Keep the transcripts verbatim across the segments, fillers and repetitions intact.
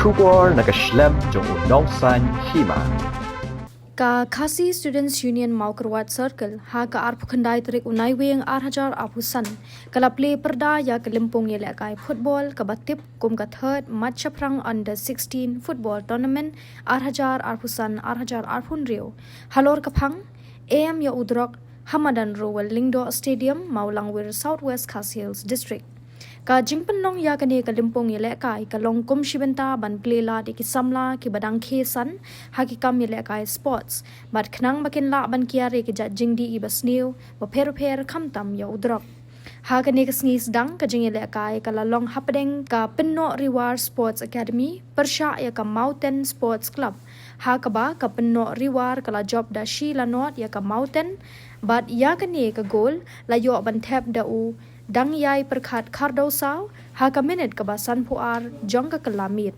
Khubor na ka shlem jong u nongsan hima. Ka Khasi Students Union Mawkyrwat Circle ha ka arphew khyndai tarik u Naiwieng ar hajar arphew san ka la plie pyrda ïa ka lympung ïalehkai football kaba tip kum ka third Mat Shaphrang Under sixteen Football Tournament ar hajar arphew san ar hajar arphew hynriew halor ka phang em ïa u drok ha madan Rowell Lyngdoh Stadium, Mawlangwir, South West Khasi Hills District. Ka jingpynlong ïa kane ka lympung ïalehkai ka long kum shi bynta ban plie lad ïa ki samla kiba dang khie san ha ki kam ïalehkai sports bad khnang ba kin lah ban kiar ïa ki jait jingdih iba sniew bapher bapher khamtam ïa u drok. Ha kane ka sngi sdang ka jingïalehkai ka la long hapdeng ka Pynnoh Riwar Sports Academy pyrshah ïa ka Mountain Sports Club, ha kaba ka Pynnoh Riwar ka la jop da shi la nod ïa ka Mountain bad ïa kane ka gol la ïoh ban thep da u Dangiai Pyrkhat Khardewsaw ha ka minit kaba sanphew ar jong ka kylla miet.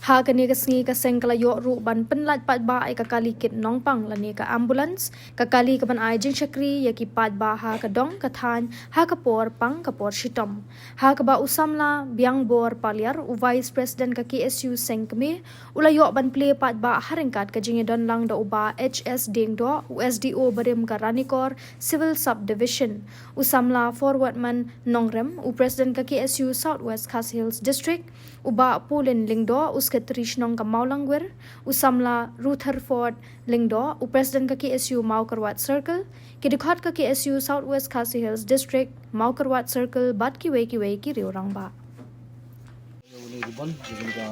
Ha kane ka sngi ka seng ka la ïoh ruh ban pynlait paidbah ïa ka kali kit nongpang lane ka ambulance, ka kali kaban ai jingshakri ïa ki paidbah ha ka dong ka thaiñ ha ka por pang ka por shitom. Ha kaba u samla Biangbor Paliar, u Vice President ka K S U Seng Kmie, u la ïoh ban plie paidbah ha ryngkat ka jingïadon lang da u Bah H S Diengdoh, u S D O barim ka Ranikor Civil Subdivision, u samla Forwardman Nongrem, u President ka K S U South West Khasi Hills District, u Bah Paulin Lyngdoh, u Secretary Shnong ka Mawlangwir, u samla Rutherford Lyngdoh, u President ka K S U Mawkyrwat Circle, ki dkhot ka K S U South West Khasi Hills District, Mawkyrwat Circle bad kiwei kiwei ki riew rangbah. Ïa une u ribbon, ïa une ka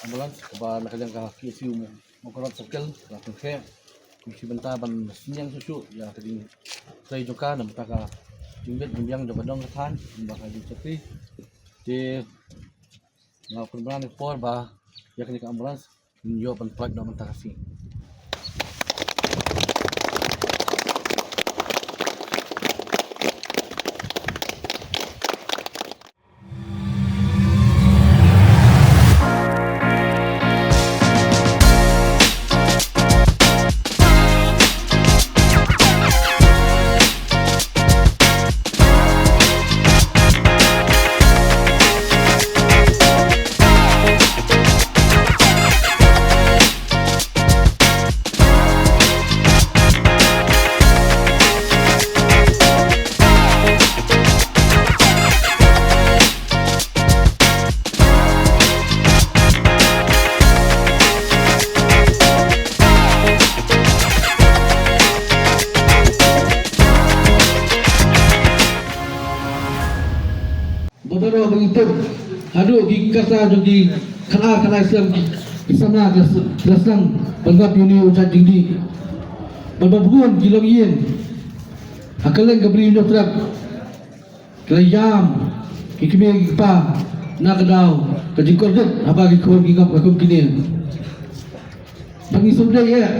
ambulance kaba na ka liang ka K S U Mawkyrwat Circle ka la pynkhih kum shi bynta ban synñiang shuh shuh ïa ka jingtrei jong ka na bynta ka jingbit jingbiang jong ka dong ka thaiñ, bad ka jingshakri. Te nga pynbna ïa ka por ba ïa kane ka ambulance ngin ïoh ban pynlait noh mynta ka sngi. Ba baroh ba ngi tip haduh ki karta jong ki khatar khatar snem ki, ki samla ki la s-, ki la sdang ban wad ïa une u jait jingdih. Bad ba bun ki longïing ha kylleng ka Bri Hynñiewtrep ki la ïam ki kmie ki kpa na ka daw ka jingkordit haba ki khun ki ngop ka kum kine. Ba ngi sngewdei eh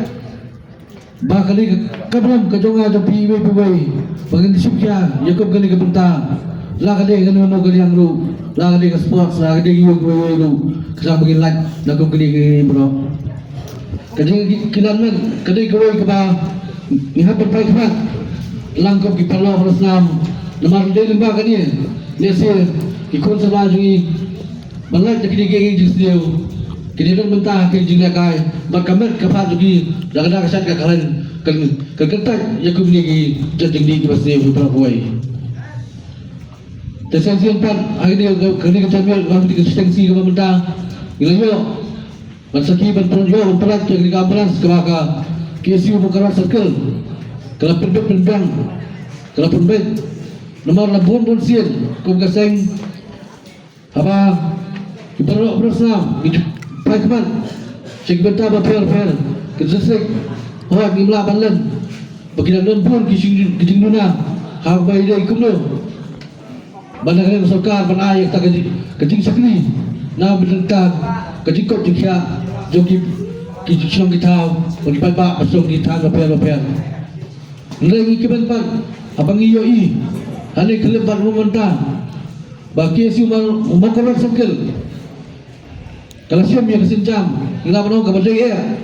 ba kane ka kamram ka jong nga jong phi iwei pa iwei ba ngin shu khia ïa kum kane ka bynta, la ka dei kano kano ka liang ruh, la ka dei ka sports, la ka dei ka ïing kawei kawei ruh, ka sdang ba ngin lait na kum kane ka baroh. Ka jingkilan met ka dei kawei kaba ngi hap ban phai khmat lang kum ki paralok parasnam. Namar dei lyngba kane lehse ki khun samla jong ngi ban lait na kine ki ïing jingsniew, kine don bynta ha ki jinglehkai bad ka met ka phad jong ki da ka da ka shad ka khlaiñ kan kyntait ïa kum kine ki jait jingdih kiba sniew kiba kawei. Te sa shisien pat ha kane ka, kane ka jingmut ha kane ka constituency kaba mynta ngi la ïoh ban sakhi ban pynïoh ban pynlait ïa kane ka ambulance kaba ka K S U Mawkyrwat Circle ka la pynbeit pynbiang, ka la pynbeit namar la bun bun sien kum ka seng haba ki paralok parasnam ki ju phai khmat sha ki bynta bapher bapher, ka district, hooid ngim lah ban len ba ki dang don bun ki jing, ki jingduna haba ïadei kumno ban da ka liang ka sorkar ban ai ïa kata ka jing, ka jingshakri na bynta ka jingkoit jingkhiah jong ki, ki shnong ki thaw bad ki paidbah ba shnong ki thaw bapher bapher. Hynrei ngi kmen pat haba ngi ïohi hangne khyllipmat mynta ba K S U Maw, Mawkyrwat Circle ka la shim ïa ka sienjam, ngi lah ban ong kaba dei eh.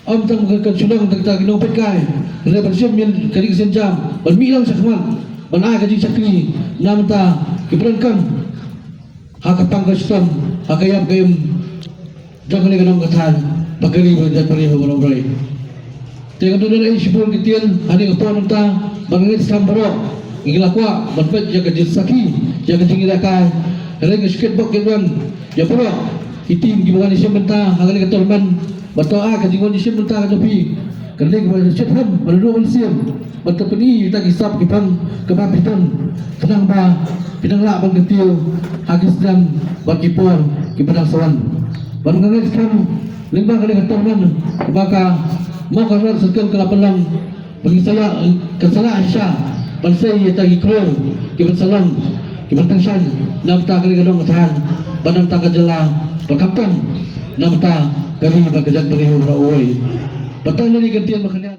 Ym tang ka, ka shu long tang kita ki nongpeitkai, hynrei ban shim ïa kane ka sienjam ban mih lang shakhmat ban ai ka jingshakri na bynta ki pyndonkam ha ka pang ka shitom ha ka ïap ka im jong kane ka dong ka thaiñ bad ka ri bad ka jaitbynriew baroh kawei. Te nga don ai shibun ki ktien ha kane ka por mynta, bad nga ngeit skhem baroh ngi la kwah ban peit ïa ka jingsakhi, ïa ka jingïalehkai. Hynrei nga shu kit bok kit wan ïa baroh ki team kiba wan ïashim bynta ha kane ka tournament, bad to ai ka jingwan ïashim bynta ka jong phi, kane kaba shitrhem bad naduh mynsiem, bad to pyni ïa kita ki sap ki phong kaba phi don, khnang ba phi nang lah ban kyntiew ha ki snem bad ki por kiba dang sa wan. Bad nga ngeit skhem lyngba kane ka tournament ba ka Mawkyrwat Circle ka la pynlong, ba ngi sa ïa, ka sa ïa shisha ban sei ïa kita ki klur kiban sa long kiban tyngshaiñ na bynta kane ka dong ka thaiñ bad na bynta ka jylla, bad khamtam na bynta ka ri bad ka jaitbynriew baroh kawei. Bad tang kine ki kyntien ba khyndiat.